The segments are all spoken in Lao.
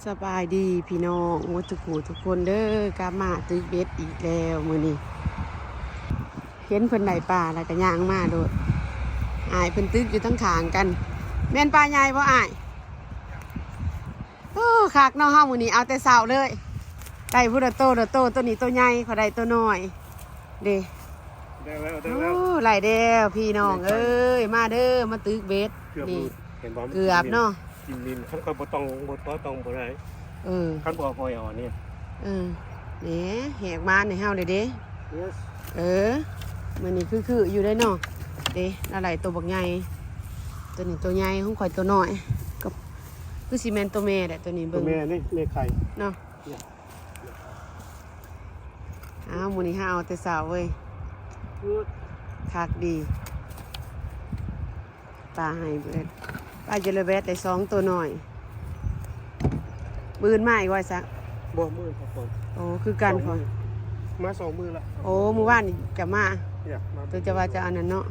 ສະບາຍດີພີ່ນ້ອງໝົດທຸກຜູ້ທຸກຄົນເດີ ກັບມາຕຶກເບັດອີກແລ້ວມື້ນີ້. ເຫັນເພິ່ນໄດ້ປາແລ້ວກໍຍ່າງມາໂລດ. ອ້າຍເພິ່ນຕຶກຢູ່ທາງຂ້າງກັນ. ແມ່ນປາໃຫຍ່ບໍ່ອ້າຍ? ໂອ້ ຄັກເນາະ ເຮົາມື້ນີ້ເອົາແຕ່ເຊົ້າເລີຍ. ໄດ້ພຸ້ນລະໂຕລະໂຕ, ໂຕນີ້ໂຕໃຫຍ່, ຂ້ອຍໄດ້ໂຕນ້ອຍເດ້. ໄດ້ແລ້ວ ໄດ້ແລ້ວ. ໂອ້ ໄດ້ແລ້ວພີ່ນ້ອງເອີຍ, ມາເດີ ມາຕຶກເບັດ. ເກືອບ ນີ້ ເຫັນບໍ່? ເກືອບເນາະ. ກິນດິນ ຄັນຂ້ອຍບໍ່ຕ້ອງ ບໍ່ຕ້ອງບໍ່ໄດ້. ເອີ ຄັນບໍ່ຫອຍອ່ອນນີ້. ເອີ ນີ້ແຫກມາໃຫ້ເຮົາເດ້ເດ້. ເອີ ມື້ນີ້ຄືໆຢູ່ໄດ໋ເນາະ. ເດ້ ລາວໄດ້ໂຕບັກໃຫຍ່, ໂຕນີ້ໂຕໃຫຍ່, ຂອງຂ້ອຍໂຕນ້ອຍ. ກໍຄືຊິແມ່ນໂຕແມ່ແຫຼະ ໂຕນີ້ ເບິ່ງ ໂຕແມ່ນີ້ ແມ່ໄຂ່ເນາະ. ອ້າວ ມື້ນີ້ເຮົາເອົາແຕ່ເຊົ້າເວີຍ. ຄັກດີ. ປາໃຫ້ເບິດ ປາເຢລະແບັດໄດ້ສອງໂຕນ້ອຍ. ມື້ອື່ນມາອີກວ່າຊະ? ບໍ່ ມື້ອື່ນພັກຜ່ອນ. ໂອ້ ຄືກັນ ສອງມື້ ພໍ ມາສອງມື້ລະ. ໂອ້ ມື້ວານນີ້ຈະມາ ຢາກມາ ຕົວຈະວ່າຈະອັນນັ້ນເນາະ.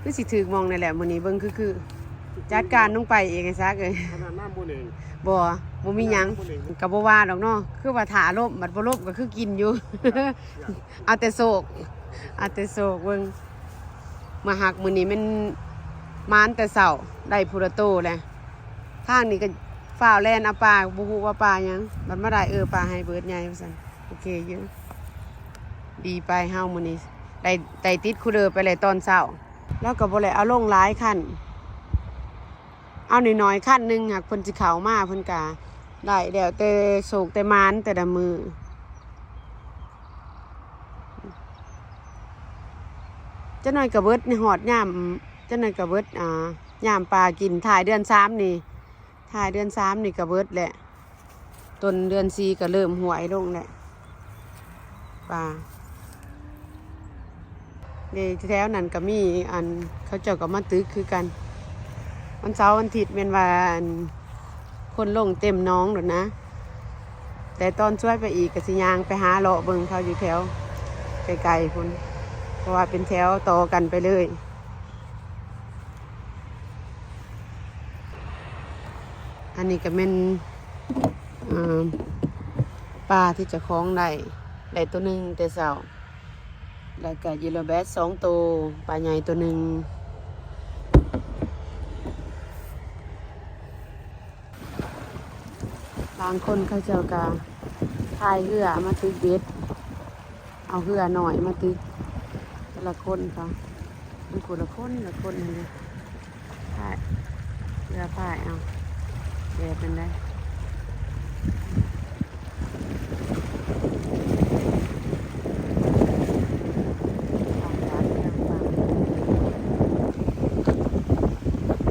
ຄືຊິຖືກໝ່ອງແດ່ແຫຼະມື້ນີ້ ເບິ່ງຄືໆ ຈັດການລົງໄປເອງໄອ້ສັກເອີຍ. ຂະໜາດນ້ຳບໍ່ເໜັງ ບໍ່ ບໍ່ມີຫຍັງ ນ້ຳບໍ່ເໜັງ ກໍບໍ່ວ່າດອກເນາະ. ຄືວ່າຖ້າລົມ ບັດບໍ່ລົມກໍຄືກິນຢູ່. ເອົາແຕ່ໂຊກ ເອົາແຕ່ໂຊກເບິ່ງ. ມາຮັກມື້ນີ້ແມ່ນມານແຕ່ເຊົ້າ ໄດ້ພຸ້ນລະໂຕແຫຼະ. ທາງນີ້ກໍຟ້າວແລ່ນເອົາປາ ບໍ່ຮູ້ວ່າປາຫຍັງ ບັດມາໄດ້ ເອີ ປາໄຮເບີດໃຫຍ່ວ່າຊັ້ນ. ໂອເຄຢູ່ ດີໄປເຮົາມື້ນີ້ ໄດ້ ໄດ້ຕິດຄູເດີໄປແລ້ວຕອນເຊົ້າ. ລາວກໍບໍ່ໄດ້ເອົາລົງຫຼາຍຄັນ ເອົາໜ້ອຍໆຄັນໜຶ່ງ ຫາກເພິ່ນຊິເຂົ້າມາ ເພິ່ນກະໄດ້ ແລ້ວແຕ່ໂຊກແຕ່ໝານແຕ່ລະມື້. ຈັກໜ້ອຍກະເບິດ ຮອດຍາມ ຈັກໜ້ອຍກະເບິດ ອ່າ ຍາມປາກິນ ທ້າຍເດືອນສາມນີ້ ທ້າຍເດືອນສາມນີ້ກະເບິດແຫຼະ. ຕົ້ນເດືອນສີ່ກໍເລີ່ມຫວຍລົງແຫຼະ ປາເດ້. ແຖວນັ້ນກໍມີ ອັນ ເຂົາເຈົ້າກໍມາຕຶກຄືກັນ. ວັນເສົາວັນທິດແມ່ນວ່າ ອັນ ຄົນລົງເຕັມໜອງໂລດນະ. ແຕ່ຕອນສວຍໄປອີກກໍຊິຍ່າງໄປຫາເລາະເບິ່ງເຂົາຢູ່ແຖວໃກ້ໆພຸ້ນ ເພາະວ່າເປັນແຖວຕໍ່ກັນໄປເລີຍ. ອັນນີ້ກໍແມ່ນ ເອີ ປາທີ່ເຈົ້າຂອງໄດ້ ໄດ້ໂຕໜຶ່ງແຕ່ເຊົ້າ ແລ້ວກໍເຢລະແບັດສອງໂຕ ປາໃຫຍ່ໂຕໜຶ່ງ. ບາງຄົນເຂົາເຈົ້າກໍພາຍເຮືອມາຕຶກເບັດ. ເອົາເຮືອນ້ອຍມາຕຶກ ແຕ່ລະຄົນເຂົາ ມັນຄົນລະຄົນລະຄົນຫັ້ນເດ້. ພາຍ ເຮືອພາຍເອົາ ແບບນັ້ນໄດ໋.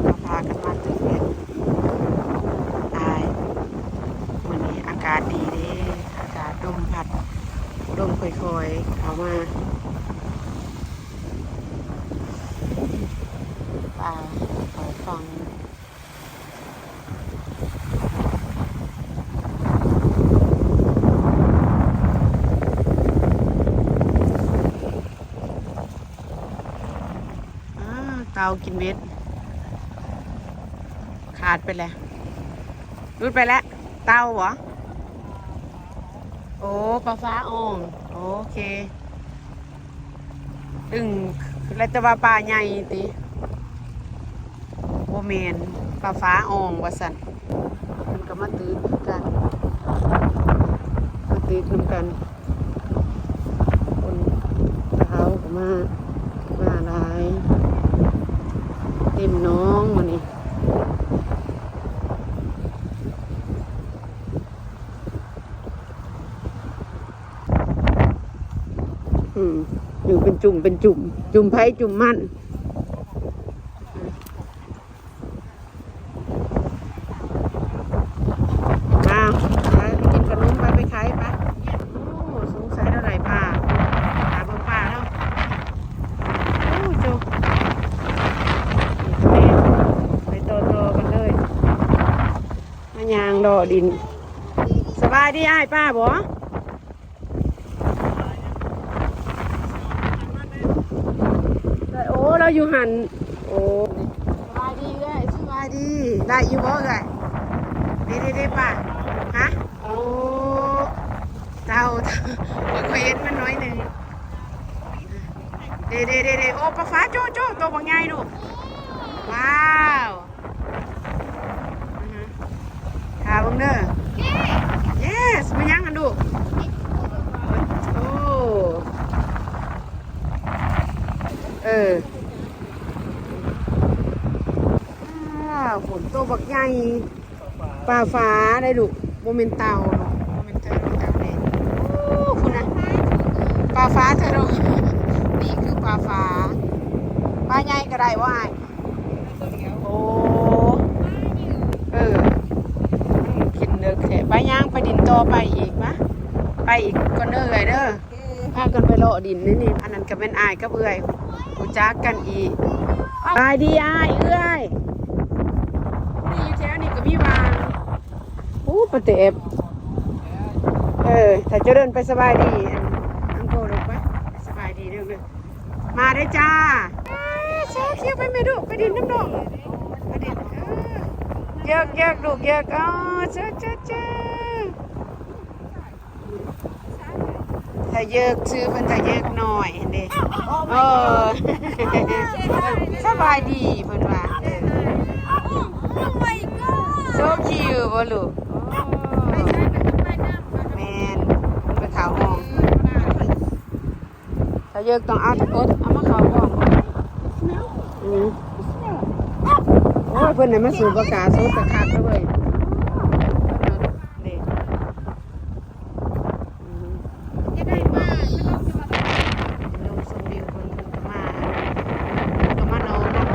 ເຮົາພາກັນມາຕຶກເບັດ ຕາຍ. ມື້ນີ້ອາກາດດີເດ້ ອາກາດລົມພັດ ລົມຄ່ອຍໆເຂົ້າມາ ປາເຂົ້າຝັ່ງ. ອ້າ ເຕົ່າກິນເບັດ ຂາດໄປແລ້ວ ຫຼຸດໄປແລ້ວ. ເຕົ່າບໍ? ໂອ້ ປາຟ້າອ່ອງ ໂອເຄ. ຕຶງ ແລ້ວຈະວ່າປາໃຫຍ່ຕິ? ບໍ່ແມ່ນ ປາຟ້າອ່ອງວ່າຊັ້ນ. ເພິ່ນກໍມາຕຶກຄືກັນ ມາຕຶກນຳກັນ. ຄົນລາວກໍມາ ມາຫຼາຍ ເຕັມໜອງມື້ນີ້. ອືມ ຢູ່ເປັນຈຸ່ມເປັນຈຸ່ມ ຈຸ່ມໃຜຈຸ່ມມັນ. ອ້າວ ໄປ ໄປກິນຂະໜົມ ໄປ ໄປຂາຍ ໄປ. ໂອ້ ສົງໄສເຮົາໄດ້ປາ ຫາເບິ່ງປາເນາະ. ໂອ້ ໂຈ ໄປຕໍ່ໆກັນເລີຍ. ມາຍ່າງເລາະດິນ. ສະບາຍດີອ້າຍ ປາບໍ? ໂອ້ ລາວຢູ່ຫັ້ນ. ໂອ້ ສະບາຍດີເອື້ອຍ ສະບາຍດີ. ໄດ້ຢູ່ບໍ່ເອື້ອຍ? ເດ້ໆໆ ປາ ຮະ ໂອ້ ເຕົ່າ ຂ້ອຍເຫັນມັນໜ້ອຍໜຶ່ງ ເດ້ໆໆໆ ໂອ້ ປາຟ້າ ໂຈ້ໆ ໂຕບັກໃຫຍ່ລູກ ວ້າວ ອືຮຶ ຖ້າເບິ່ງເດີ ເຢສ ແມ່ນຫຍັງຫັ້ນລູກ ໂອ້ ເອີ ວ້າວ ໂຕບັກໃຫຍ່ ປາຟ້າໄດ໋ລູກ ບໍ່ແມ່ນເຕົ່າເນາະ ບໍ່ແມ່ນເຕົ່າ ເຕົ່າເດ້ ໂອ້ ພຸ້ນນະ ປາຟ້າເທີໂດ ນີ້ຄືປາຟ້າ ປາໃຫຍ່ກໍໄດ້ບໍ່ອ້າຍ? ໂອ້ ເອີ ມັນກິນເລິກແທ້ ໄປຍ່າງໄປດິນຕໍ່ ໄປອີກ ມາ ໄປອີກກ່ອນເດີເອື້ອຍເດີ. ພາກັນໄປເລາະດິນນີ້ ອັນນັ້ນກໍແມ່ນອ້າຍກັບເອື້ອຍ ຮູ້ຈັກກັນອີກ ສະບາຍດີອ້າຍເອື້ອຍ ນີ້ຢູ່ແຖວນີ້ກໍມີຫວ່າງ ໂອ້ ປາແຕບ ເອີ ຖ້າເຈົ້າເດີນໄປສະບາຍດີ ອັນ ອັງໂກເດີ ໄປ ໄປສະບາຍດີເດີ ມາເດີຈ້າ ໂຊຄິວ ໄປແມ່ລູກ ໄປດິນນຳນ້ອງ ໄປດິນ ເອີ ເຢິກໆ ລູກ ເຢິກ ເອີ ເຈີໆ ທະເຢິກ ຊື່ເພິ່ນທະເຍີກນ້ອຍຫັ້ນເດ້ ເອີ ສະບາຍດີເພິ່ນວ່າ ໂຊຄິວບໍ່ລູກ ແມ່ນ ໄປເຂົ້າຫ້ອງ ທະເຍີກຕ້ອງເອົາຕະກົດ ເອົາມາເຂົ້າກ້ອງ ອື ໂອ້ຍ ເພິ່ນໄດ້ມາສູບອາກາດ ສູບຄັກໆ ເລີຍ ເດ້. ອືມ ລົງຊົມວິວເພິ່ນ ເພິ່ນກໍມາ ເພິ່ນກໍມານອນນຳ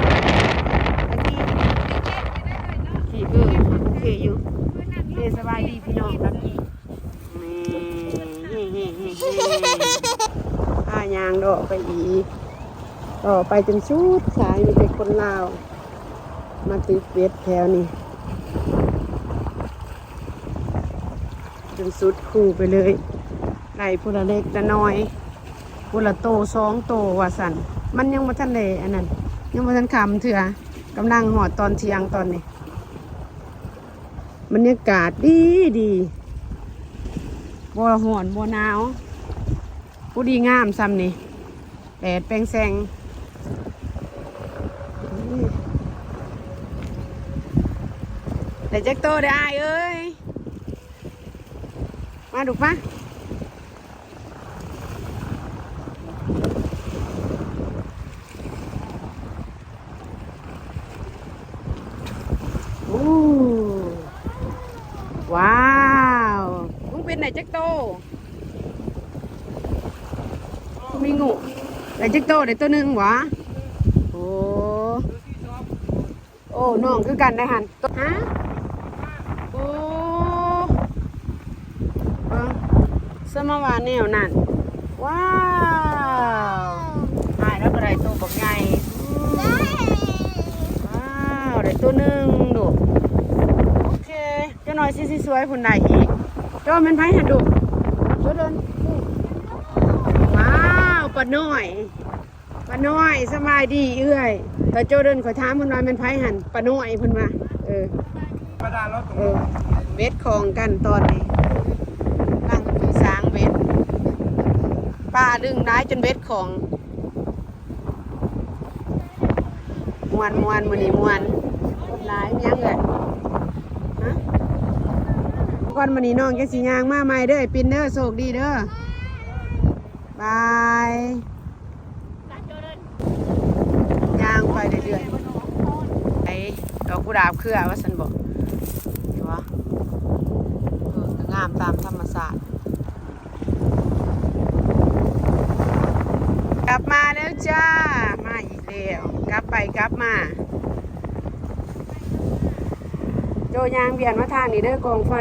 ທີ່ ທີ່ ເອີ ໂອເຄຢູ່ ເດ້ ສະບາຍດີພີ່ນ້ອງກັບ ນີ້ ພາຍ່າງເລາະໄປອີກ ເລາະໄປຈົນສຸດສາຍ ມີແຕ່ຄົນລາວ ມາຕຶກເບັດແຖວນີ້ ຈົນສຸດຄູໄປເລີຍ ໄດ້ຜູ້ລະເລັກລະໜ້ອຍ ຜູ້ລະໂຕສອງໂຕວ່າຊັ້ນ ມັນຍັງບໍ່ທັນໄດ້ອັນນັ້ນ ຍັງບໍ່ທັນຄ່ຳເທື່ອ ກຳລັງຮອດຕອນທ່ຽງຕອນນີ້ ບັນຍາກາດດີດີ ບໍ່ຮ້ອນບໍ່ໜາວ ພໍດີງາມຊ່ຳນີ້ ແດດແປງແຊງ ໄດ້ຈັກໂຕເດີ້ອ້າຍເອີຍ ມາລູກມາ ໂອ້ ວ້າວ ລຸງເປັນໄດ້ຈັກໂຕ? ມີງູ ໄດ້ຈັກໂຕ? ໄດ້ໂຕໜຶ່ງຫວາ? ໂອ້ ໂອ້ ນ້ອງຄືກັນໄດຫັ້ນ ຮະ ໂອ້ ເບິ່ງ ສະມາວ່າແນວນັ້ນ ວ້າວ ອ້າຍລາວກໍໄດ້ໂຕບັກໃຫຍ່ ວ້າວ ໄດ້ໂຕໜຶ່ງລູກ ໂອເຄ ຈັກໜ້ອຍຊິ ຊິຊ່ວຍພຸ້ນໄດ້ອີກ ໂຕແມ່ນໃຜຫັ້ນລູກ ໂຕເດີນ ວ້າວ ປ້ານ້ອຍ ປ້ານ້ອຍ ສະບາຍດີເອື້ອຍ ຕອນໂຈເດີນຂ້ອຍຖາມເພິ່ນວ່າແມ່ນໃຜຫັ້ນ ປ້ານ້ອຍເພິ່ນວ່າ ເອີ ເອີ ເບັດຂອງກັນຕອນນີ້ ກຳລັງສາງເບັດ ປາດຶງຫຼາຍຈົນເບັດຂອງ ມ່ວນໆ ມື້ນີ້ມ່ວນ ຄົນຫຼາຍ ມີຫຍັງເອື້ອຍ ຮະ ກ່ອນ ມື້ນີ້ນ້ອງຈະຊິຍ່າງມາໃໝ່ເດີ ໄອ້ປິນເດີ ໂຊກດີເດີ ບາຍ ຍ່າງໄປເລື້ອຍໆ ໄອ້ດອກກຸຫຼາບເຄືອວ່າຊັ້ນບໍ ເຫັນບໍ່ ເອີ ກໍງາມຕາມທຳມະຊາດ ກັບມາແລ້ວຈ້າ ມາອີກແລ້ວ ກັບໄປກັບມາ ໂຈຍ່າງບຽນມາທາງນີ້ເດີ ກອງໄຟ.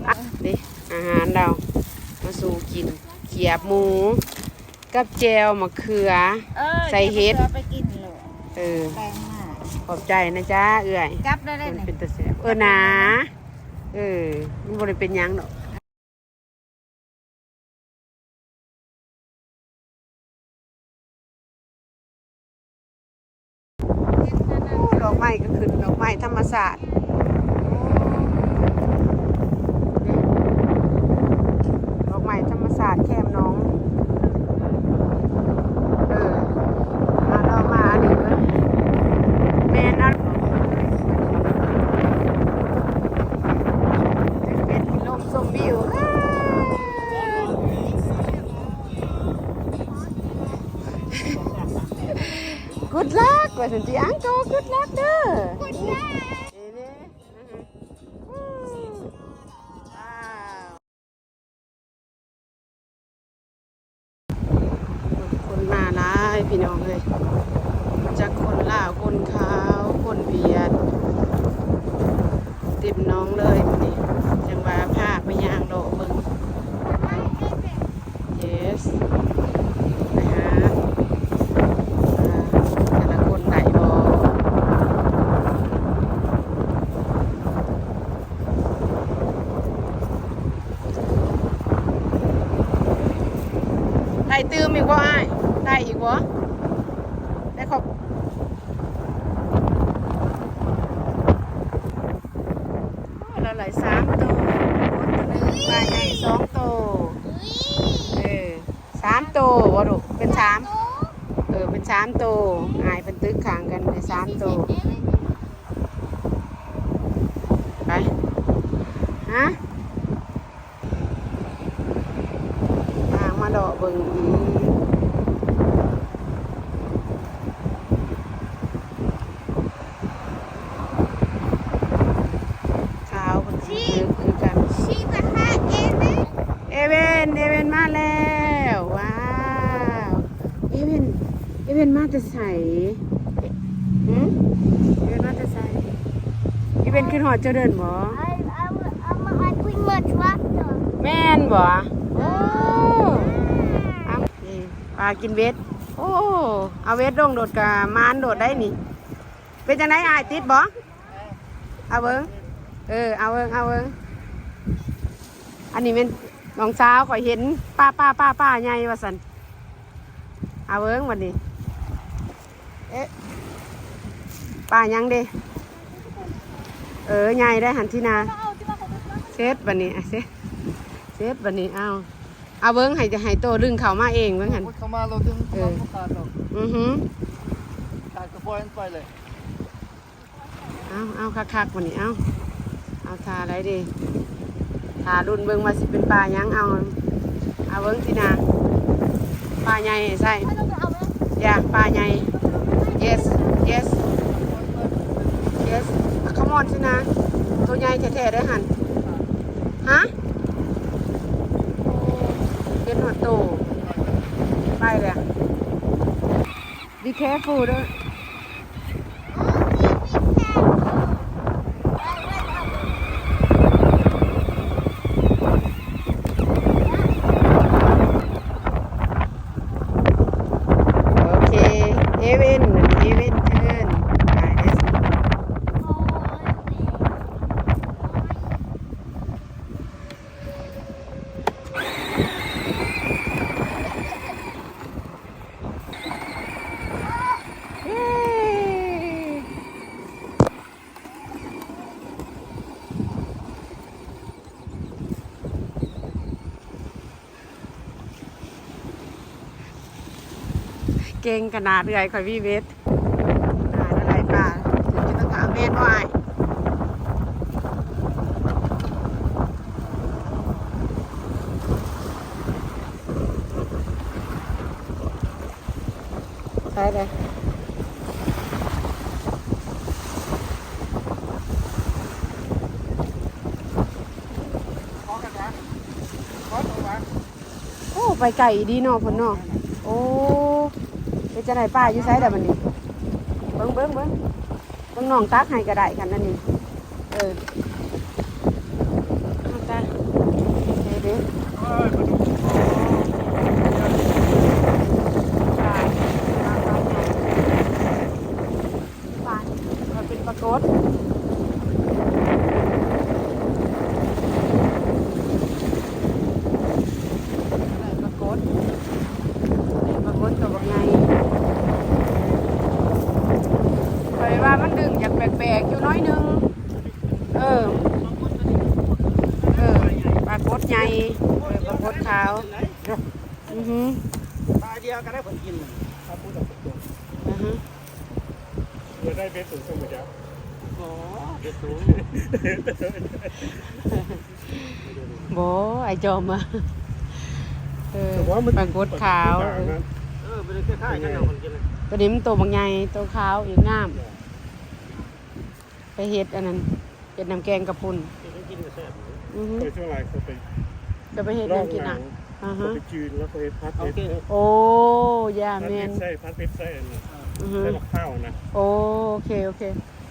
ອ່ະ ນີ້ອາຫານລາວ ມາສູ່ກິນ ຂຽບໝູກັບແຈ່ວໝາກເຂືອ ເອີ ໃສ່ເຫັດ ແຈ່ວໝາກເຂືອໄປກິນໂລດ ເອີ ແປງມາ ຂອບໃຈນະຈ້າເອື້ອຍ ຈັບໄດ້ເລີຍ ມັນເປັນຕາແຊບ ເອີ ໜາ ເອີ ມັນບໍ່ໄດ້ເປັນຫຍັງດອກ. ໂອ້ ເລ ໄມ້ກໍຂຶ້ນ ດອກໄມ້ທຳມະຊາດ ດອກໄມ້ທຳມະຊາດແຄມໜອງ. ເອີ ເອົາ ເອົາມາອັນນີ້ເບິ່ງ ແມ່ນເນາະ ເປັນລົມຊົມວິວ. Good luck ວ່າຊັ້ນຕິ ອັງໂກ Good luck ເດີ. Good luck. ວ້າວ ຄົນມາຫຼາຍພີ່ນ້ອງເອີຍ ຈັກຄົນລາວ ຄົນຂາວ ຄົນຫວຽດ ເຕັມໜອງເລີຍມື້ນີ້. ຈັ່ງວ່າພາໄປຍ່າງເລາະເບິ່ງ. Yes ໄປຫາ ອ່າ ແຕ່ລະຄົນໄດ້ບໍ່? ໄດ້ຕື່ມອີກບໍ່ອ້າຍ? ໄດ້ອີກບໍ່? ໄດ້ຄົບ ໂອ້ ລະໄດ້ສາມໂຕ ປາໃຫຍ່ສອງໂຕ ເອີ ສາມໂຕບໍ່ລູກ? ເປັນສາມ ເອີ ເປັນສາມໂຕ. ອ້າຍເພິ່ນຕຶກຂ້າງກັນໄດ້ສາມໂຕ. ໄປ ຮະ? ຍ່າງມາເລາະເບິ່ງອີກ ຂາວເພິ່ນກໍມີຕຶກຄືກັນ. ເອເວັນ ເອເວັນມາແລ້ວ. ວ້າວ ເອເວັນ ເອເວັນມາແຕ່ໃສ? ຫື? ເອເວັນມາແຕ່ໃສ? ເອເວັນຂຶ້ນຮອດເຈົ້າເດີ່ນບໍ່? I, I, I, I bring my tractor. ແມ່ນບໍ່? ໂອ້ ເອົາ ນີ້ ປາກິນເບັດ. ໂອ້ ເອົາເບັດລົງໂດດກະໝານໂດດໄດ໋ນີ້. ເປັນຈັ່ງໃດອ້າຍ ຕິດບໍ່? ເອົາເບິ່ງ ເອີ ເອົາເບິ່ງ ເອົາເບິ່ງ. ອັນນີ້ແມ່ນນ້ອງສາວຂ້ອຍເຫັນ ປາ ປາ ປາ ປາໃຫຍ່ວ່າຊັ້ນ. ເອົາເບິ່ງບັດນີ້ ເອະ ປາຫຍັງເດ? ເອີ ໃຫຍ່ໄດ໋ຫັ້ນ ທີນາ. ເສັດບັດນີ້ ອະ ເສັດ ເສັດບັດນີ້. ເອົາ ເອົາເບິ່ງ ໃຫ້ ໃຫ້ໂຕດຶງເຂົ້າມາເອງເບິ່ງຫັ້ນ. ເຂົ້າມາ ເຮົາດຶງ ເອີ ເຂົ້າມາບໍ່ຂາດດອກ. ອືຫື ຂາດກໍປ່ອຍມັນໄປເລີຍ. ເອົາ ເອົາຄັກໆ ບັດນີ້ ເອົາ ເອົາທ່າໃດເດ? ຖ້າລຸ້ນເບິ່ງວ່າຊິເປັນປາຫຍັງ. ເອົາ ເອົາເບິ່ງຕິນາ ປາໃຫຍ່ໃສ່ ຢ່າ ປາໃຫຍ່. Yes yes yes. Come on ຕິນາ ໂຕໃຫຍ່ແທ້ໆ ໄດ໋ຫັ້ນ. ຮະ? ເຫັນຮອດໂຕ ໄປແລ້ວ. Be careful ເດີ. ໂອເຄ ເອເວັນ ເອເວັນເທີນ ໄປເດີ. ເກັ່ງຂະໜາດເອື້ອຍຂ້ອຍມີເບັດ. ອາຍ ໄດ້ປາ ຖືກຢູ່ ຕ້ອງຖາມແມ່ນບໍ່ອ້າຍ? ໄປເລີຍ. ໂອ້ ໄປໄກອີ່ຫຼີເນາະເພິ່ນເນາະ. ໂອ້ ເປັນຈັ່ງໃດ ປາຢູ່ໃສລະບັດນີ້? ເບິ່ງ ເບິ່ງ ເບິ່ງ ເບິ່ງ ນ້ອງຕັກໃຫ້ກໍໄດ້ ຄັນອັນນີ້. ເອີ ເອົາຕາ ເດ້ ເດ້ ປາ ປາ ປາໃຫຍ່ ປາ ມັນເປັນປາກົດ ໄດ້ປາກົດ ປາກົດໂຕບັກໃຫຍ່. ຂ້ອຍວ່າມັນດຶງຢາກແ ໜຶ່ງ ເອີ ເອີ ປາກົດໃຫຍ່ ເອີ ປາກົດຂາວ ອືຮຶ ປາດຽວກໍໄດ້ເພິ່ນກິນ ເອົາພຸ້ນເອົາຕົງ ອືຮຶ ເພື່ອໄດ້ເບັດສູງ ບໍ່ ເບັດສູງ ບໍ່ ອ້າຍຈອມວ່າ ເອີ ປາກົດຂາວ ເອີ ເອີ ມັນຄ້າຍໆກັນເນາະ ເພິ່ນກິນ ໂຕນີ້ມັນໂຕບັກໃຫຍ່ ໂຕຂາວອີກ ງາມ ໄປເຮັດອັນນັ້ນ ເຮັດນ້ຳແກງກະປຸ້ນ ເຮັດໃຫ້ກິນກໍແຊບ ອືຮຶ ເອີ ສ່ວນຫຼາຍເຂົາໄປ ຈະໄປເຮັດຫຍັງກິນນະ ລອງໜັງ ອາຮະ ເຂົາໄປຈືນ ແລ້ວເຂົາເຮັດຜັດເຜັດ ໂອ້ ຢ່າ ແມ່ນ ຜັດເຜັດໃສ່ ຜັດເຜັດໃສ່ອັນນັ້ນ ອືຮຶ ໃສ່ບັກພ້າວນະ ໂອ້ ໂອເຄ ໂອເຄ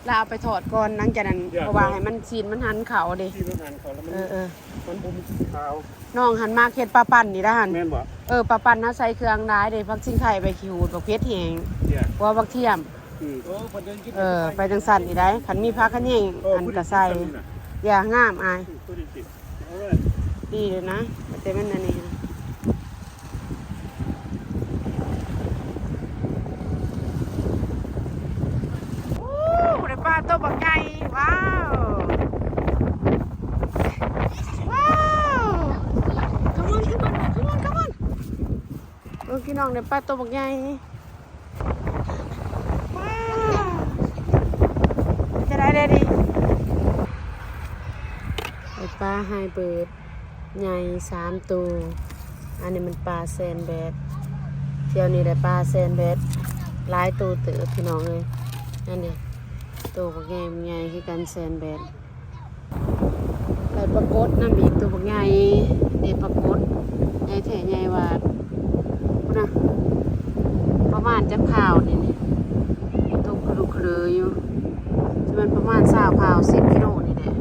ແລ້ວເອົາໄປທອດກ່ອນ ຫຼັງຈາກນັ້ນ ເພາະວ່າໃຫ້ມັນ ຊີ້ນມັນຫັນເຂົ້າເດ້ ຊີ້ນມັນຫັນເຂົ້າ ແລ້ວມັນ ເອີ ເອີ ມັນບໍ່ມີສີຂາວ ນ້ອງຫັ້ນມັກເຮັດປາປັ່ນນີ້ລະຫັ້ນ ແມ່ນບໍ່? ເອີ ປາປັ່ນເຮົາໃສ່ເຄື່ອງຫຼາຍເດ້ ຜັກຊິງໄຄ ໃບຂີ້ຫູດ ບັກເຜັດແຫ້ງ ເອີ ຫົວບັກທຽມ ອືມ ເອີ ໄປຈັ່ງຊັ້ນນີ້ໄດ໋ ຄັນມີຜັກຂະແຍງ ເອີ ອັນກະໃສ່ ຢ່າງາມອ້າຍ ອືມ ພໍດີກິນ ດີເລີຍນະ ແຕ່ມັນອັນນີ້ ໂອ້ ໄດ້ປາໂຕບັກໃຫຍ່ ວ້າວ ວ້າວ Come on, come on, come on, come on ເບິ່ງພີ່ນ້ອງ ໄດ້ປາໂຕບັກໃຫຍ່ ວ້າວ ເປັນຈັ່ງໃດແດ່ນີ້ ໄດ້ປາໄຮເບີດ ໃຫຍ່ສາມໂຕ ອັນນີ້ມັນປາແຊນແບດ ທ່ຽວນີ້ໄດ້ປາແຊນແບດຫຼາຍໂຕເຕີບພີ່ນ້ອງເອີຍ ອັນນີ້ໂຕບັກໃຫຍ່ ບັກໃຫຍ່ຄືກັນ ແຊນແບດ ໄດ້ປາກົດນຳອີກໂຕບັກໃຫຍ່ ເດ້ປາກົດ ໃຫຍ່ແທ້ໃຫຍ່ວ່າ ພຸ້ນນະ ປະມານຈັກພາວນີ້ ນີ້ ໂຕກະດຸກກະເດີຢູ່ ຊິແມ່ນປະມານຊາວພາວ ສິບກິໂລນີ້ແຫຼະ.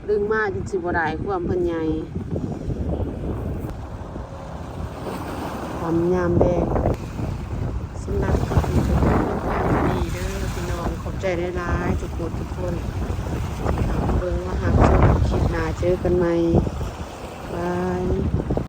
ດຶງມາຈົນຊິບໍ່ໄດ້ ຄວາມເພິ່ນໃຫຍ່ ຄວາມຍາມແລງ. ສຳລັບຄລິບນີ້ກໍຂໍຈົບພຽງເທົ່ານີ້ເດີພີ່ນ້ອງ ຂອບໃຈຫຼາຍໆ ທຸກຜູ້ທຸກຄົນ ເບິ່ງມາຮັບຊົມ ຄລິບໜ້າເຈີກັນໃໝ່ ບາຍ.